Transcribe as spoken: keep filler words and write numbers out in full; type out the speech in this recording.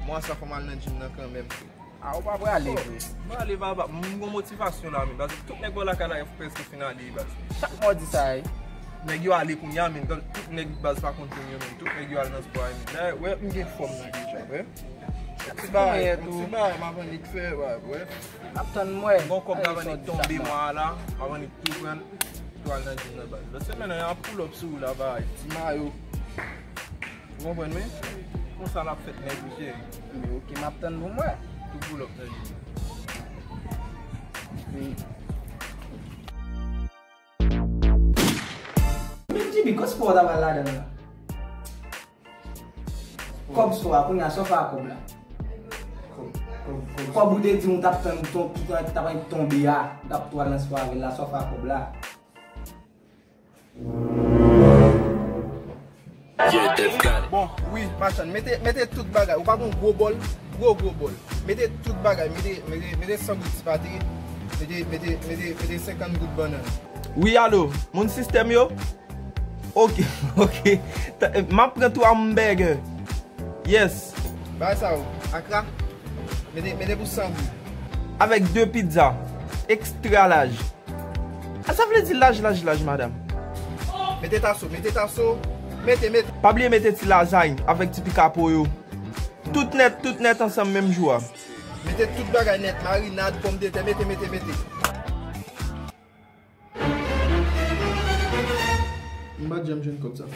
Mwa sa fò m al nan gym nan kanmenm. A, ou pa prale vre? M prale, baba. M gon motivasyon la, men. Baz, tout nèg bò lakay la, yo prèske fin ale, baz. Chak mwa w di sa, wi. Nèg yo ale kounye a, men. Tout nèg baz pa konn kounye a, men. Tout nèg yo al nan spò a, men. Dayè, wè, m gen fòm nan deja, wè. Ti bagay, ti bagay, m ap annik fè, wè, wè. M ap tann mwen. Gon kòb la, m annik tonbe mwa a la, m ap annik tou pran, tou al nan gym nan, baz. Lòt semèn nan, y ap pull up sou ou la, bay. Ti mayo. Ou konprann mwen? Konsa l ap fèt, nèg, cheri. Men ok, m ap tann pou mwen. Tou pull up nan gym nan. Men Jimmy, kot spò w ta pral ladan l la? Kòb spò a, kounye a, sa w fè ak kòb la? Kòb, kòb, kòb. Kòb ou te di m ou t ap tann ton, ki t ap tonbe a, ou t ap tou al nan spò avè l la, sa w fè ak kòb la? Bon, wi, machann, mete, mete tout bagay. Ou pa gon gwo bòl, gwo, gwo bòl. Mete tout bagay, mete, mete, mete san goud ti pate, mete, mete, mete, mete senkant goud bannann. Wi, alo, moun sistèm yo? Ok, ok. M ap pran twa hamburger. Yes. Bagay sa yo, akra, mete, mete pou san goud. Avèk de pizza, extra laj. A, sa vle di laj, laj, laj, madanm. Mete taso, mete taso, mete, mete. Pa bliye mete ti lazay avèk ti pikapo yo. Tout nèt, tout nèt ansanm menm jou a. Mete tout bagay nèt, marinad, pòmdetè, mete, mete, mete. M pa t janm jwenn kòb sa.